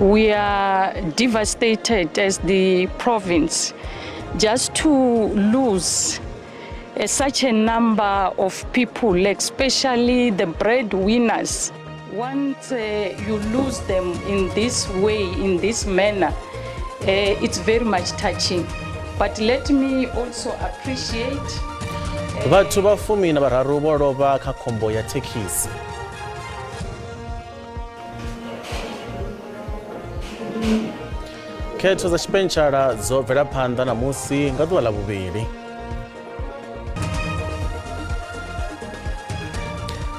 We are devastated as the province just to lose such a number of people, especially the breadwinners. Once you lose them in this way, in this manner, it's very much touching. But let me also appreciate Vhathu vha 13 vho lovha kha khombo ya thekhisi. Khetho dza tshipentshela dzo bvela phanḓa ṋamusi nga ḓuvha ḽa vhuvhili.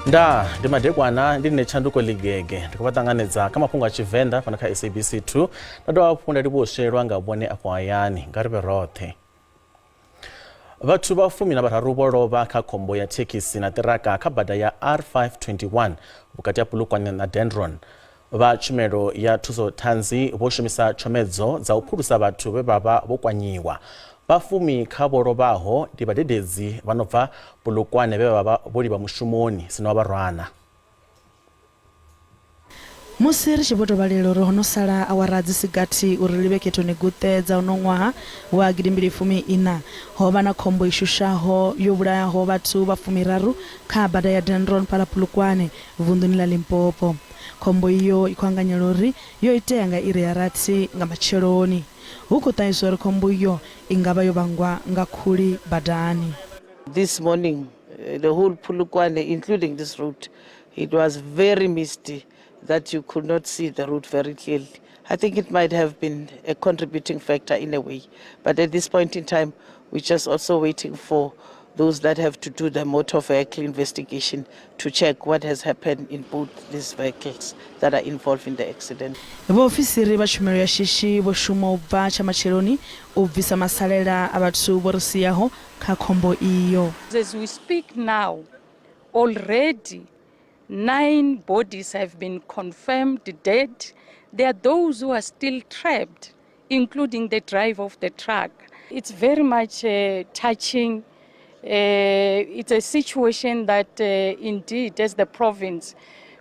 Nda ndi madekwana, ndi nṋe Tshanduko Ligege, ndi khou vha ṱanganedza kha mafhungo a Tshivenḓa fhano kha SABC 2. Nda dovha hafhu nda livhuwa u shelwa nga vhone afho hayani, nga ri vhe roṱhe. Vhathu vha 13 vho lovha kha khombo ya thekhisi na ṱiraka kha bada ya R521 vhukati ha Polokwane na Dendron. Vha tshumelo ya thuso thanzi vho shumisa tshomedzo dza u phulusa vhathu vhe vha vha vho kwanyiwa. Vha fumi kha vho lovhaho ndi vhadededzi vha no bva Polokwane vhe vha vha vho livha mushumoni sino vha rwana. Musi ri tshi vho tou vhalela uri ho no sala awara dzi si gathi uri ri livhe khethoni guṱe dza uno ṅwaha wa gidimbili fumi iṋa, ho vha na khombo i shushaho yo vhulayaho vhathu vha fumiraru kha bada ya Dendron fhaḽa Polokwane, vunḓuni ḽa Limpopo. Khombo iyo i khou anganyelwa uri yo itea nga iri ya rathi nga matsheloni. Hu khou ṱahiswa uri khombo iyo i nga vha yo vhangwa nga khuli badani. This morning, the whole Polokwane, including this road, it was very misty that you could not see the road very clearly. I think it might have been a contributing factor in a way. But at this point in time, we're just also waiting for those that have to do the motor vehicle investigation to check what has happened in both these vehicles that are involved in the accident. Vhaofisiri vha tshumelo ya shishi vho shuma u bva tsha matsheloni u bvisa masalela a vhathu vho ri siaho kha khombo iyo. As we speak now, already 9 bodies have been confirmed dead. There are those who are still trapped, including the driver of the truck. It's very much touching. It's a situation that indeed, as the province,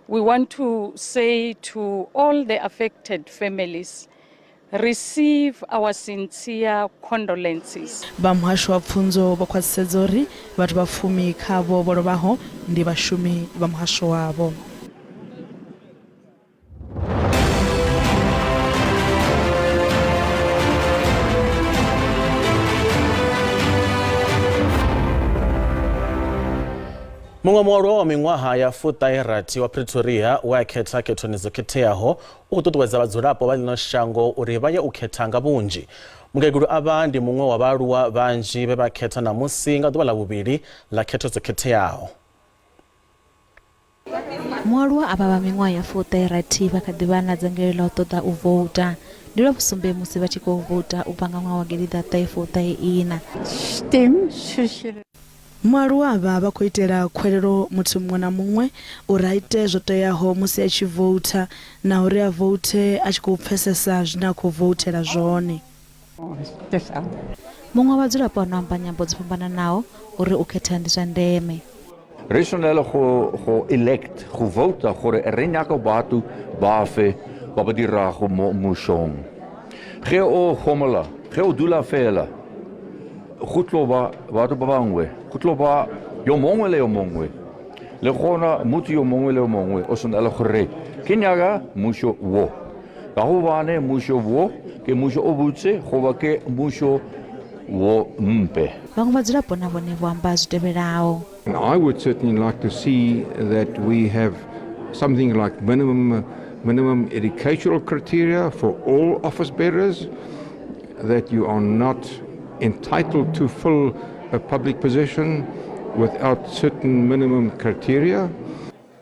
we want to say to all the affected families, receive our sincere condolences. Vha muhasho wa pfunzo vho khwaṱhisedza uri vhathu vha fumi khavho vho lovhaho ndi vhashumi vha muhasho wavho. Muṅwe mualuwa wa miṅwaha ya fuṱahe-rathi wa Pretoria we a khetha khethoni dzo khetheaho u khou ṱuṱuwedza vhadzulapo vha ḽino shango uri vha ye u khetha nga vhunzhi. Mukegulu avha ndi muṅwe wa vhaaluwa vhanzhi vhe vha khetha ṋamusi nga ḓuvha ḽa vhuvhili ḽa khetho dzo khetheaho. Mualuwa avha vha miṅwaha ya fuṱahe-rathi vha kha ḓi vha na dzangalelo ḽa u ṱoḓa u vouta. Ndi lwa vhusumbe musi vha tshi khou vouta u bva nga ṅwaha wa gidiḓaṱahe fuṱahe iṋa. Mualuwa avha vha khou itela khwelelo muthu muṅwe na muṅwe uri a ite zwo teaho musi a tshi voutha na uri a vouthe a tshi khou pfesesa zwine a khou vouthela zwone. Muṅwe wa vhadzulapo a no amba nyambo dzo fhambananaho uri u khetha ndi zwa ndeme. Re swanela go go elect, go vouta gore re nyaka batho bafe ba ba dirago mo mmušong. Ge o homola, ge o dula fela, go tlo ba batho ba bangwe, go tlo ba yo mongwe le yo mongwe. Le gona motho yo mongwe le yo mongwe o swanela gore ke nyaka mmušo wo, ka gobane mmušo wo ke mmušo o botse goba ke mmušo wo mpe. Vhaṅwe vhadzulapo na vhone vho amba zwi tevhelaho. And I would certainly like to see that we have something like minimum educational criteria for all office bearers, that you are not entitled to fill a public position without certain minimum criteria.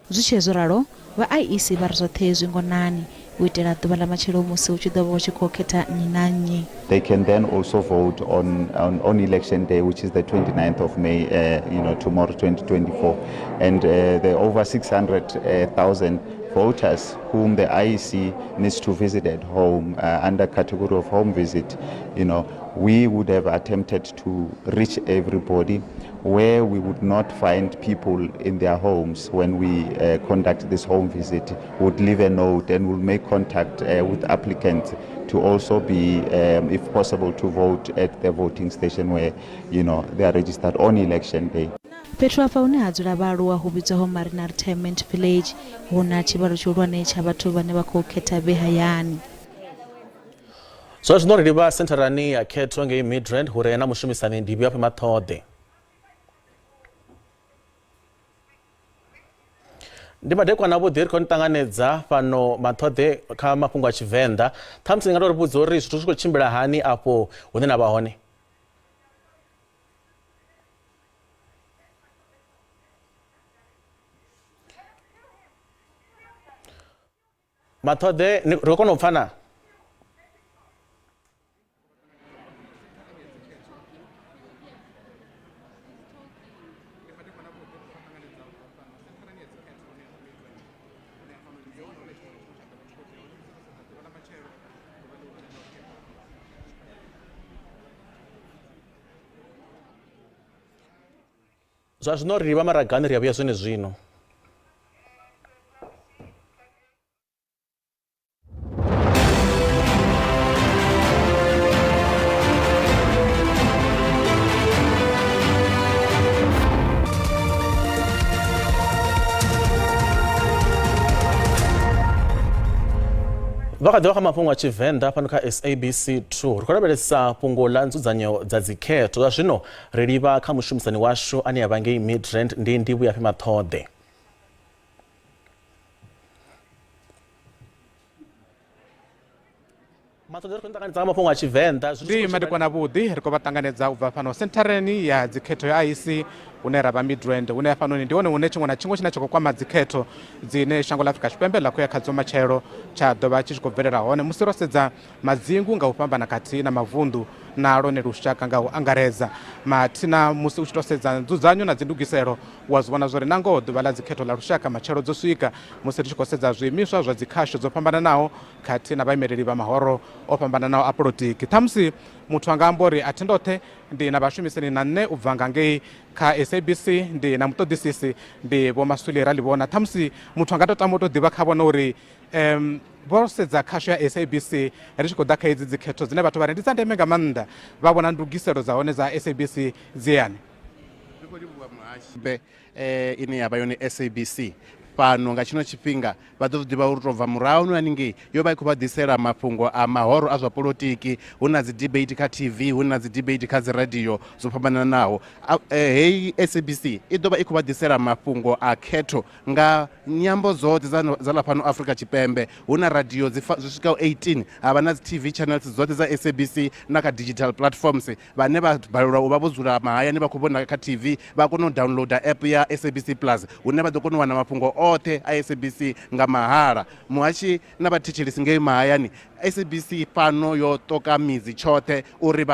Zwi tshee zwo ralo, vha IEC vha ri zwoṱhe zwi ngonani u itela ḓuvha ḽa matshelo musi hu tshi ḓo vha hu tshi khou khetha nnyi na nnyi. They can then also vote on election day, which is the 29th of May, tomorrow, 2024. And there are over 600,000 voters whom the IEC needs to visit at home under category of home visit. We would have attempted to reach everybody where we would not find people in their homes when we conduct this home visit, would leave a note and will make contact with applicants to also be, if possible, to vote at the voting station where, you know, they are registered on election day. Fhethu afha hune ha dzula vhaaluwa hu vhidzwaho Marina Retirement Village hu na tshivhalo tshihulwane tsha vhathu vhane vha khou khetha vhe hayani. Zwa zwino ri livha sentharani ya khetho ngei Midrand hu re na mushumisani ndi Vhuyafhi Maṱhoḓe. Ndi madekwana avhuḓi ri khou ni ṱanganedza fhano Maṱhoḓe kha mafhungo a Tshivenḓa. Ṱhamusi ni nga tou ri vhudza uri zwithu zwi khou tshimbila hani afho hune na vha hone? Maṱhoḓe ri khou kona u pfa na? Zwa zwino ri livha maragani ri a vhuya zwone zwino. Vha kha ḓivha kha mafhungo a Tshivenḓa fhano kha SABC 2 ri khou lavhelesa fhungo ḽa nzudzanyo dza dzikhetho. Zwa zwino ri livha kha mushumisani washu ane a vha ngei Midrand ndi Ndivhuyafhi Maṱhoḓe. Maṱhoḓe ri khou ṱanganedza nga mafhungo a Tshivenḓa. Ndi madekwana avhuḓi, ri khou vha ṱanganedza u bva fhano senthareni ya dzikhetho ya IEC hune ra vha Midrand, hune hafhanoni ndi hone hune tshiṅwe na tshiṅwe tshine tsha khou kwama dzikhetho dzine shango ḽa Afrika Tshipembe ḽa khou ya khadzo matshelo tsha ḓo vha tshi tshi khou bvelela hone. Musi ro sedza madzingu nga u fhambana khathihi na mavunḓu na lwone lushaka nga u angaredza. Mathina musi u tshi tou sedza nzudzanyo na dzindugiselo wa zwi vhona zwori na ngoho ḓuvha ḽa dzikhetho ḽa lushaka matshelo dzo swika. Musi ri tshi khou sedza zwiimiswa zwa dzikhasho dzo fhambananaho khathihi na vhaimeleli vha mahoro o fhambananaho a polotiki. Ṱhamusi muthu a nga amba uri a thi ndoṱhe, ndi na vhashumisani na nṋe u bva nga ngei kha SABC, ndi na muṱoḓisisi, ndi Vho Maswili Ralivhona. Ṱhamusi muthu a nga tou tama u tou ḓivha kha vhone uri vho sedza khasho ya SABC ri tshi khou ḓa kha hedzi dzikhetho dzine vhathu vha ri ndi dza ndeme nga maanḓa, vha vhona ndugiselo dza hone dza SABC dzi yani? Ri khou livhuwa muhashi ine ya vha yone SABC fhano nga tshino tshifhinga vha ḓo zwi ḓivha uri tou bva murahu haningei yo vha i khou vha ḓisela mafhungo a mahoro a zwa polotiki, hu na dzi debate kha TV, hu na dzi debate kha dzi radio dzo fhambananaho. Heyi SABC i ḓo vha i khou vha ḓisela mafhungo a khetho nga nyambo dzoṱhe dza ḽa fhano Afrika Tshipembe. Hu na radio dzi swikaho 18, ha vha na dzi TV channels dzoṱhe dza SABC na kha digital platforms. Vhane vha balelwa u vha vho dzula mahayani vha khou vhona kha TV vha kona u downloader app ya SABC Plus hune vha ḓo kona u wana mafhungo oṱhe a SABC nga mahala. Muhashi na vhathetshelesi ngei mahayani, SABC fhano yo ṱoka midzi tshoṱhe uri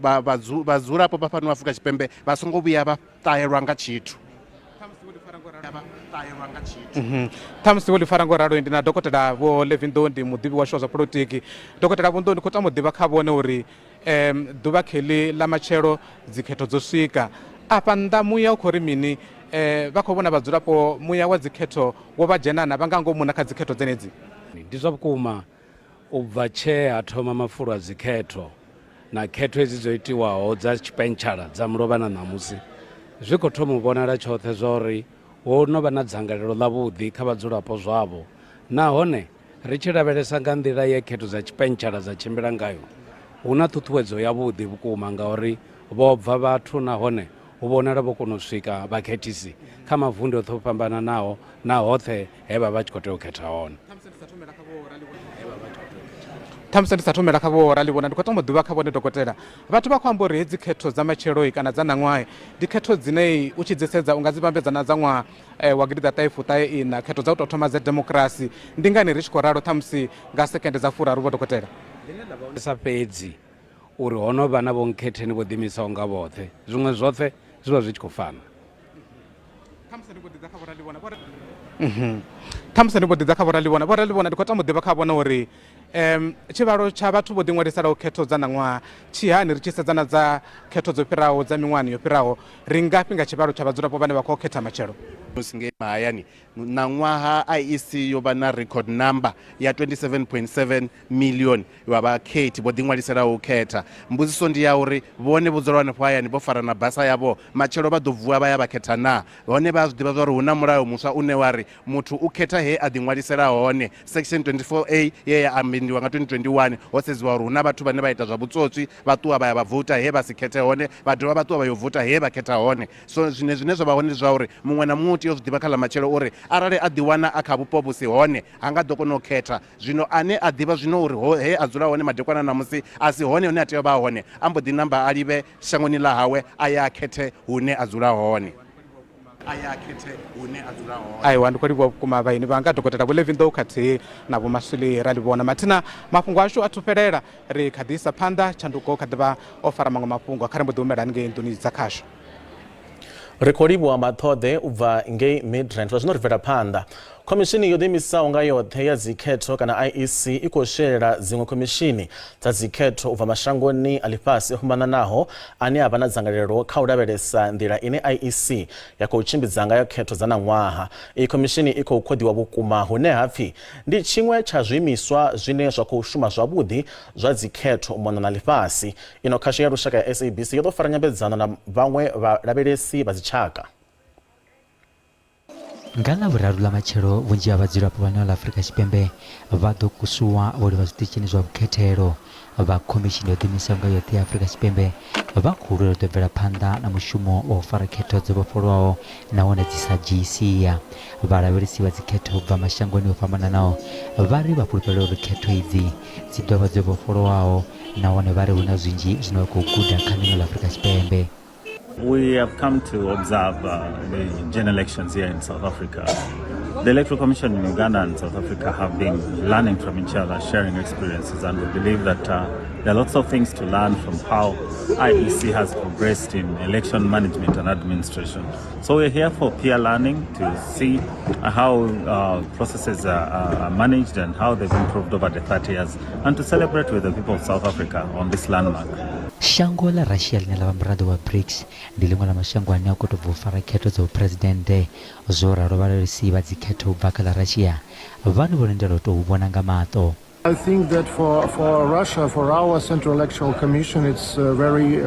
vhadzulapo vha fhano Afrika Tshipembe vha songo vhuya vha ṱahelwa nga tshithu. Ṱhamusi vho ḽi fara ngo ralo ndi na dokotela Vho Levi Ndondi, muḓivhi washu wa zwa polotiki. Dokotela Vho Ndondi, khou tama u ḓivha kha vhone uri ḓuvha kheḽi ḽa matshelo dzikhetho dzo swika. Afha nnḓa muya u khou ri mini? Vha khou vhona vhadzulapo muya wa dzikhetho wo vha dzhena na vha nga ngomu na kha dzikhetho dzenedzi? Ndi zwa vhukuma u bva tshee ha thoma mafulo a dzikhetho na khetho hedzi dzo itiwaho dza tshipentshala dza mulovha na ṋamusi, zwi khou thoma u vhonala tshoṱhe zwa uri ho no vha na dzangalelo ḽavhuḓi kha vhadzulapo zwavho nahone ri tshi lavhelesa nga nḓila ye khetho dza tshipentshala dza tshimbila ngayo, hu na ṱhuṱhuwedzo yavhuḓi vhukuma ngauri vho bva vhathu nahone hu vhonala vho kona u swika vhakhethisi kha mavundu oṱhe o fhambananaho na hoṱhe he vha vha tshi khou tea u khetha hone. Ṱhamusi ndi sa thomela kha vho Ralivhona, ndi khou tama u ḓivha kha vhone dokotela. Vhathu vha khou amba uri hedzi khetho dza matsheloi kana dza ṋaṅwaha ndi khetho dzine u tshi dzi sedza u nga dzi vhambedza na dza ṅwaha wa gidiḓaṱahe fuṱahe iṋa, khetho dza u tou thoma dza demokirasi. Ndi ngani ri tshi khou ralo ṱhamusi nga sekende dza furaru vho dokotela? Ḽine ḽa vha sa fhedzi uri ho no vha na vhonkhetheni vho ḓiimisaho nga vhoṱhe, zwiṅwe zwoṱhe zwi vha zwi tshi khou fana. Ṱhamusi ndi mbo ḓi ḓa kha vho Ralivhona. Vho Ralivhona, ndi khou tama u ḓivha kha vhone uri Tshivhalo tsha vhathu vho ḓiṅwaliselaho khetho dza ṋaṅwaha tshi hani ri tshi sedza na dza khetho dzo fhiraho dza miṅwahani yo fhiraho? Ri ngafhi nga tshivhalo tsha vhadzulapo vhane vha khou khetha matshelo? Musi ngei mahayani ṋaṅwaha IEC yo vha na record number ya 27.7 million wa vhakhethi vho ḓiṅwaliselaho u khetha. Mbudziso ndi ya uri vhone vho dzulaho hanefho hayani vho fara na basa yavho, matshelo vha ḓo vuwa vha ya vha khetha naa? Hone vha a zwi ḓivha zwa uri hu na mulayo muswa une wa ri muthu u khetha he a ḓiṅwalisela hone, Section 24A ye ya amendiwa nga 2021, ho sedziwa uri hu na vhathu vhane vha ita zwa vhutswotswi, vha ṱuwa vha ya vha vouta he vha si khethe hone, vha dovha vha ṱuwa vha yo vouta he vha khetha hone. So zwine zwine zwa vha hone ndi zwa uri muṅwe na muṅwe u tea u zwi ḓivha kha ḽa matshelo uri arali a ḓiwana a kha vhupo vhu si hone ha nga ḓo kona u khetha. Zwino ane a ḓivha zwino uri ho he a dzula hone madekwana ṋamusi a si hone hune a tea u vha hone, a mbo ḓi namba a livhe shangoni ḽa hawe a ye a khethe hune a dzula hone. A ye a khethe hune a dzula hone. Aiwa, ndi khou livhuwa vhukuma vhaeni vhanga, Dokotela Vho Levi Nḓou khathihi na Vho Maswili Ralivhona. Mathina, mafhungo ashu a thu fhelela, ri kha ḓi isa phanḓa. Tshanduko kha ḓi vha o fara maṅwe mafhungo, kha ri mbo ḓi humela haningei nḓuni dza khasho. Ri khou livhuwa Maṱhoḓe u bva ngei Midrand. Zwa zwino ri bvela phanḓa. Khomishini yo ḓiimisaho nga yoṱhe ya dzikhetho kana IEC i khou shelela dziṅwe khomishini dza dzikhetho u bva mashangoni a ḽifhasi o fhambananaho ane a vha na dzangalelo kha u lavhelesa nḓila ine IEC ya khou tshimbidza ngayo khetho dza ṋaṅwaha. Iyi khomishini i khou khoḓiwa vhukuma hune ha pfi ndi tshiṅwe tsha zwiimiswa zwine zwa khou shuma zwavhuḓi zwa dzikhetho u mona na ḽifhasi. Ino khasho ya lushaka ya SABC yo ḓo fara nyambedzano na vhaṅwe vhalavhelesi vha dzitshaka. Nga Ḽavhuraru ḽa matshelo, vhunzhi ha vhadzulapo vha ḽino ḽa Afrika Tshipembe vha ḓo kusuwa vho livha zwiṱitshini zwa vhukhethelo. Vha Khomishini yo Ḓiimisaho nga Yoṱhe ya Afrika Tshipembe vha khou lwela u ḓo bvela phanḓa na mushumo wa u fara khetho dzo vhofholowaho nahone dzi sa dzhii sia. Vhalavhelesi vha dzikhetho u bva mashangoni o fhambananaho vha ri vha fhulufhela uri khetho idzi dzi ḓo vha dzo vhofholowaho nahone vha ri hu na zwinzhi zwine vha khou guda kha ḽino ḽa Afrika Tshipembe. We have come to observe the general elections here in South Africa. The Electoral Commission in Uganda and South Africa have been learning from each other, sharing experiences, and we believe that there are lots of things to learn from how IEC has progressed in election management and administration. So we're here for peer learning to see how processes are managed and how they've improved over the 30 years, and to celebrate with the people of South Africa on this landmark. Shango ḽa Russia ḽine ḽa vha muraḓo wa BRICS ndi ḽiṅwe ḽa mashango ane a khou tou bva u fara khetho dza vhuphuresidennde. Zwo ralo vhalavhelesi vha dzikhetho u bva kha ḽa Russia vha ri vho lindela u tou vhona nga maṱo. I think that for Russia, for our Central Electoral Commission, it's very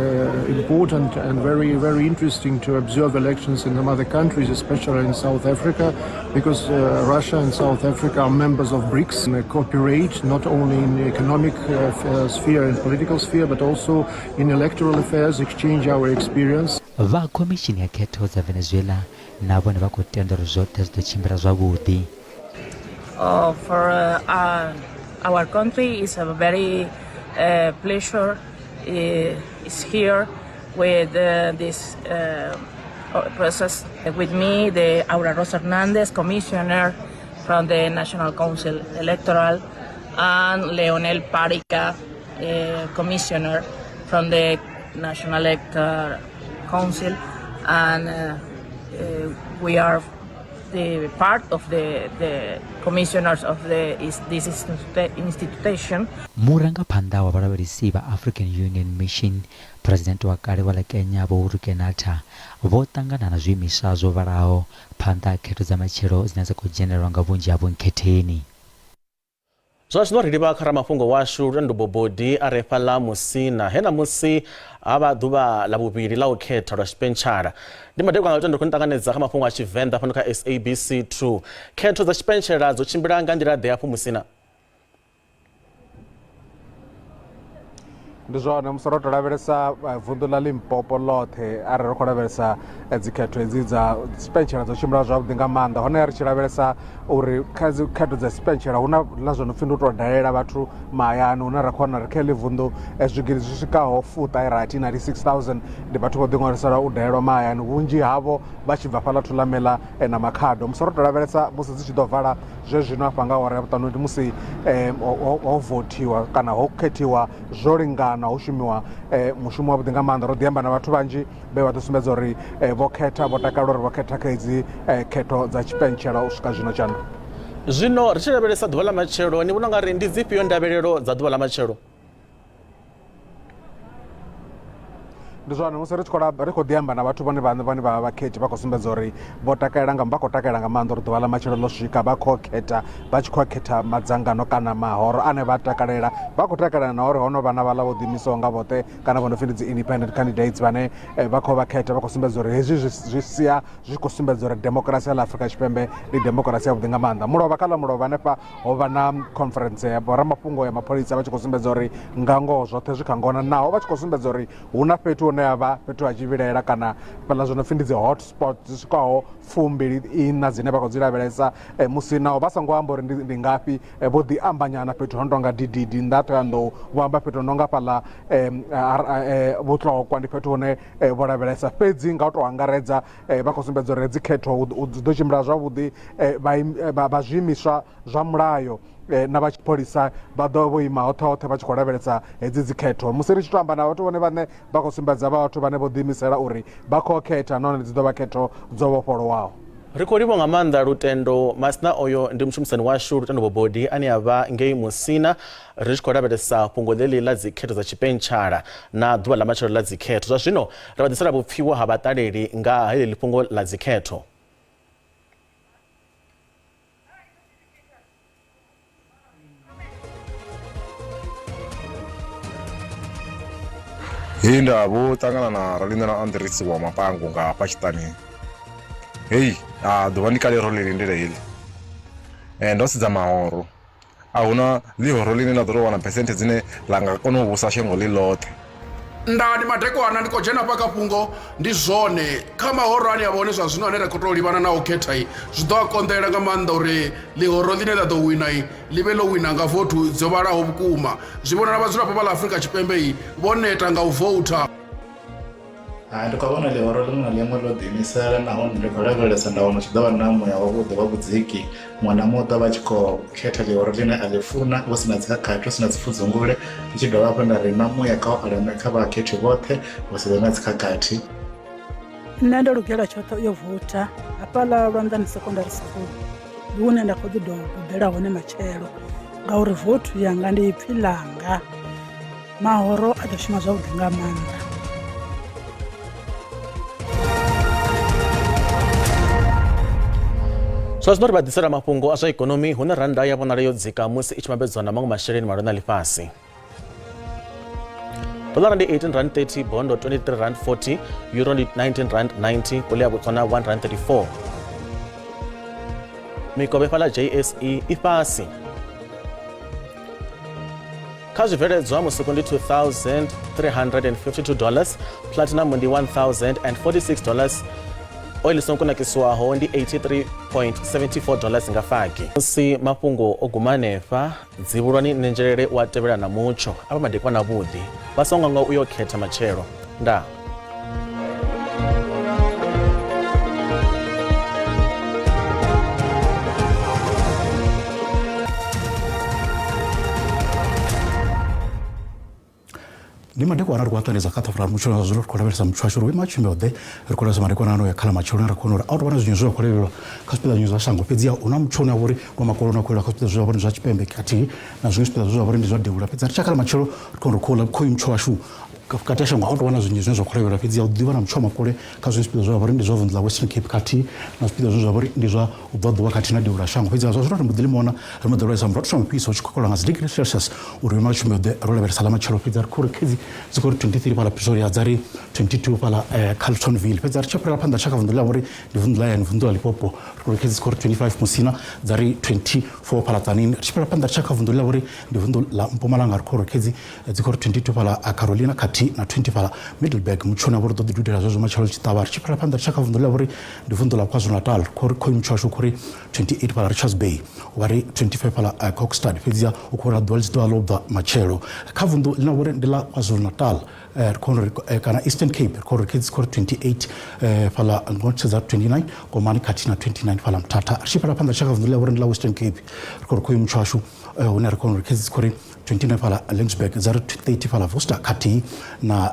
important and very, very interesting to observe elections in the mother countries, especially in South Africa, because Russia and South Africa are members of BRICS and cooperate not only in the economic sphere and political sphere, but also in electoral affairs, exchange our experience. Vha khomishini ya khetho dza Venezuela na vhone vha khou tenda uri zwoṱhe zwi ḓo tshimbila zwavhuḓi. For our country is a very pleasure is here with this process. With me, the Aura Rosa Hernandez, Commissioner from the National Council Electoral, and Leonel Parica, Commissioner from the National Electoral Council, and we are the part of the commissioners of this institution. Murangaphanḓa wa vhalavhelesi vha African Union Mission, President wa kale wa ḽa Kenya Vho Uhuru Kenyatta vho ṱangana na zwiimiswa zwo vhalaho phanḓa ha khetho dza matshelo dzine dza khou dzhenelwa nga vhunzhi ha vhonkhetheni. Zwa zwino ri livha kha ramafhungo washu Lutendo Bobodi a re fhaḽa Musina, he ṋamusi ha vha ḓuvha ḽa vhuvhili ḽa u khetha lwa tshipentshela. Ndi madekwana Lutendo khou ni ṱanganedza kha mafhungo a Tshivenḓa fhano kha SABC 2. Khetho dza tshipentshela dzo tshimbila nga nḓila ḓe hafho Musina? Ndi zwone, musi ro to lavhelesa vunḓu ḽa Limpopo ḽoṱhe, arali ri khou lavhelesa dzikhetho hedzi dza tshipentshela dzo tshimbila zwavhuḓi nga maanḓa. Hone ri tshi lavhelesa uri kha dzi khetho dza tshipentshela hu na na zwo no pfhi ndi u tou dalela vhathu mahayani, hune ra khou wana uri kha heḽi vunḓu zwigidi zwi swikaho 96, 96,000 ndi vhathu vho ḓiṅwalisela u dalelwa mahayani, vhunzhi havho vha tshi bva fhaḽa Thulamela na Makhado. Musi ro to lavhelesa musi dzi tshi ḓo vala zwezwino afha nga awara ya vhuṱanu, ndi musi ho vothiwa kana ho khethiwa zwo lingana, ho shumiwa mushumo wavhuḓi nga maanḓa. Ro ḓi amba na vhathu vhanzhi vhe vha ḓo sumbedza uri vho khetha, vho takala uri vho khetha kha hedzi khetho dza tshipentshela u swika zwino. Tshano Zwino ri tshi lavhelesa ḓuvha ḽa matshelo, ni vhona ungari ndi dzifhio ndavhelelo dza ḓuvha ḽa matshelo? Ndi zwone, musi ri tshi khou ri khou ḓi amba na vhathu vhone vhaṋe vhane vha vha vhakhethi, vha khou sumbedza uri vho takalela nga vha khou takalela nga maanḓa uri ḓuvha ḽa matshelo ḽo swika, vha khou khetha, vha tshi khou khetha madzangano kana mahoro ane vha takalela. Vha khou takalela na uri ho no vha na vhaḽa vho ḓiimisaho nga vhoṱhe kana vho no pfhi ndi dzi independent candidates vhane vha khou vha khetha. Vha khou sumbedza uri hezwi zwi sia zwi khou sumbedza uri demokirasi ya ḽa Afrika Tshipembe ndi demokirasi yavhuḓi nga maanḓa. Mulovha kha ḽa mulovha hanefha ho vha na conference ya vhoramafhungo ya mapholisa vha tshi khou sumbedza uri nga ngoho zwoṱhe zwi kha ngona, naho vha tshi khou sumbedza uri hu na fhethu hune ha vha fhethu ha tshivhilela kana fhaḽa zwo no pfhi ndi dzi hot spot dzi swikaho 24 dzine vha khou dzi lavhelesa. Musi naho vha songo amba uri ndi ngafhi, vho ḓi ambanyana fhethu ho no tonga DDD nnḓa ha Thohoyandou, vho amba fhethu ho no nga fhaḽa Vhutlokwa, ndi fhethu hune vho lavhelesa. Fhedzi nga u tou angaredza vha khou sumbedza uri hedzi khetho dzi ḓo tshimbila zwavhuḓi, vha zwiimiswa zwa mulayo na vha tshipholisa vha ḓo vho ima hoṱhe hoṱhe vha tshi khou lavhelesa hedzi dzikhetho. Musi ri tshi to amba na vhathu vhone vhaṋe vha khou sumbedza vha vhathu vhane vho ḓiimisela uri vha khou khetha nahone dzi ḓo vha khetho dzo vhofholowaho. Ri khou livhuwa nga maanḓa Lutendo Masina, oyo ndi mushumisani washu Lutendo Bobodi ane a vha ngei Musina, ri tshi khou lavhelesa fhungo ḽeḽi ḽa dzikhetho dza tshipentshala na ḓuvha ḽa matshelo ḽa dzikhetho. Zwa zwino ri vha ḓisela vhupfiwa ha vhaṱaleli nga heḽi fhungo ḽa dzikhetho. Hei nda vho ṱangana na Ralinda na Andrisi wa Mapango nga hafha tshiṱanini. Hei a ḓuvha ndi kale ro ḽi lindela heḽi. Ndo sedza mahoro a huna ḽihoro ḽine ḽa ḓo tou wana phesenthe dzine ḽa nga kona u vhusa shango ḽi ḽoṱhe. Ndaa ndi madekwana ndi khou dzhena hafha kha fhungo ndi zwone kha mahoro ane avha hone zwa zwino ane ra khou tou livhana na u khetha zwi ḓo a konḓela nga maanḓa uri ḽihoro ḽine ḽa ḓo wina ḽi vhe ḽo wina nga vothu dzo vhalaho vhukuma. Zwi vhonala vhadzulapo vha ḽa Afrika Tshipembe vho neta nga u voutha. Hai, ndi khou vhona ḽihoro ḽiṅwe na ḽiṅwe ḽo ḓiimisela nahone ndi khou lavhelesa nda wana hu tshi ḓo vha na muya wavhuḓi wa vhudziki. Muṅwe na muṅwe u ḓo vha a tshi khou khetha ḽihoro ḽine a ḽi funa hu si na dzi khakhathi, hu si na dzi pfudzungule. Ndi tshi dovha hafhu nda ri na muya kha u alame kha vhakhethi vhoṱhe hu si vhe na dzi khakhathi. Nṋe ndo lugela tshoṱhe u yo voutha hafhaḽa Lwanḓani Secondary School, ndi hune nda khou ḓi ḓo ḓela hone matshelo ngauri vouthu yanga ndi ipfhi ḽanga. Mahoro a ḓo shuma zwavhuḓi nga maanḓa. Zwa zwino ri vha ḓisela mafhungo a zwa ikonomi hune rannda ya vhonala yo dzika musi i tshi vhambedzwa na maṅwe masheleni malwana a ḽifhasi. Dolara ndi 18 rand 30, bondo 23 rand 40, euro ndi 19 rand 90, pula ya Botswana 1 rand 34. Mikovhe fhaḽa JSE i fhasi. Kha zwibveledzwa musuku ndi 2352 dollars, platinum ndi 1046 dollars, oil songo kunakisiwaho ndi 83.74 dollars nga fagi. Musi mafhungo o guma hanefha, Dzivhulwani Nenzhelele u a tevhela na mutsho. A vha madekwana avhuḓi. Vha songo nga u yo khetha matshelo. Ndaa. Ndi madekwana ri khou ṱanganedza kha ṱafula mutsho na zwino ri khou lavhelesa mutsho washu uri vhuima tshumelo ḓe ri khou lavhelesa madekwana ano ya khala matsheloni ra khou uri a u tou vha na zwiṅwe zwe zwa khou lavhelelwa kha zwipiḓa zwiṅwe zwa shango fhedzi hu na mutsho une wa vha uri wa makolo une wa khou yelwa kha zwipiḓa zwe zwa vha uri ndi zwa tshipembe khathihi na zwiṅwe zwipiḓa zwe zwa vha uri ndi zwa devhula fhedzi ri tshi khala matshelo ri khou uri khouḽa khoyu mutsho washu vhukati ha shango a u tou vha na zwinzhi zwine zwa khou lavhelelwa fhedzi u ḓivha na mutsho wa makole kha zwiṅwe zwipiḓa zwe zwa vha uri ndi zwa vunḓu ḽa Western Cape khathihi na zwipiḓa zwine zwa vha uri ndi zwa vhubvaḓuvha khathihi na devhula shango fhedzi zwa zwino ri mbo ḓi limona ri mbo ḓi lavhelesa murotho wa mufhiso u tshi khou nga dzi degree Celsius uri vhuima tshumelo ḓe ro lavhelesa ḽa matshelo fhedzi ri khou ri khedzi dzi khou ri 23 fhaḽa Pretoria dza ri 22 fhaḽa Carltonville fhedzi ri tshi fhirela phanḓa tsha kha vunḓu ḽa vha uri ndi vunḓu ḽa yani vunḓu ḽa Limpopo ri khou ri khedzi dzi khou ri 25 Musina dza ri 24 fhaḽa Tzaneen ri tshi fhirela phanḓa tsha kha vunḓu ḽa vha uri ndi vunḓu ḽa Mpumalanga ri khou ri khedzi dzi khou ri 22 fhaḽa Carolina khathihi na 20 fhaḽa Middelburg mutsho une wa vha uri ḓo ḓi dudela zwezwo matshelo tshi ṱavha ri tshi fhirela phanḓa tsha kha vunḓu ḽa vha uri ndi vunḓu ḽa KwaZulu-Natal khou ri khoyu mutsho washu khou ri 28 fhaḽa Richards Bay wa ri 25 fhaḽa Kokstad fhedziha u khou ri ḓuvha ḽi tshi ḓovha ḽo bva matshelo kha vunḓu ḽine vha uri ndi ḽa KwaZulu-Natal ri khou ri kana Eastern Cape ri khou ri khedzi khou ri 28 fhaḽa Ngotshedza 29 Komani khathihi na 29 fhaḽa Mthatha ri tshi fhela phanḓa tsha kha vunḓu ḽa vha uri ndi ḽa Western Cape ri khou ri khoyu mutsho washu Hune ri khou uri khedzi dzi khou ri 29 fhaḽa Laingsburg, dza ri 30 fhaḽa Worcester khathihi na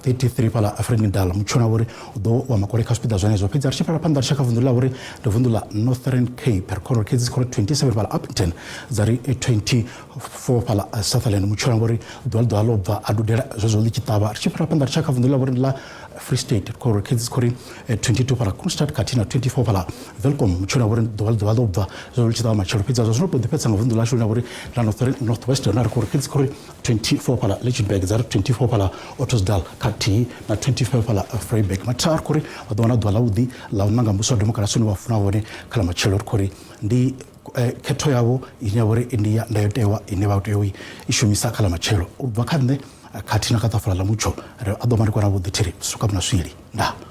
33 fhaḽa Vredendal. Mutsho une wa vha uri u ḓo wa makole kha zwipiḓa zwenezwo. Fhedzi ri tshi fhela phanḓa ri tshi ya kha vunḓu ḽa uri ndi vunḓu ḽa Northern Cape, ri khou uri khedzi dzi khou ri 27 fhaḽa Upington, dza ri 24 fhaḽa Sutherland. Mutsho une wa vha uri ḓuvha ḽi ḓo vha ḽo bva a dudela zwezwo ḽi tshi ṱavha. Ri tshi fhela phanḓa ri tshi ya kha vunḓu ḽa vho ri ndi ḽa Free State, ri khou uri khedzi dzi khou ri 22 fhaḽa Kroonstad khathihi na 24 fhaḽa Welkom. Mutsho une wa vha uri ḓuvha ḽi ḓo vha ḽo bva zwezwo ḽi tshi ṱavha matshelo. Fhedzi zwa zwino tou ḓi fhedza nga vunḓu ḽashu ḽine ḽa vha uri ḽa North West, hune ri khou uri khedzi dzi khou ri 24 fhaḽa Lichtenburg, dza ri 24 fhaḽa Ottosdal khathihi na 25 fhaḽa Vryburg. Mathina ri khou ri vha ḓo wana ḓuvha ḽavhuḓi ḽa u nanga muvhuso wa demokirasi une vha funa wone kha ḽa matshelo. Ri khou ri ndi khetho yavho ine ya vha uri ndi ya ndayotewa ine vha tea u i shumisa kha ḽa matshelo. U bva kha nṋe khathihi na kha ṱafula ḽa mutsho ri a ḓo vha ndi kona vhuḓi thiri suka na swili. Ndaa.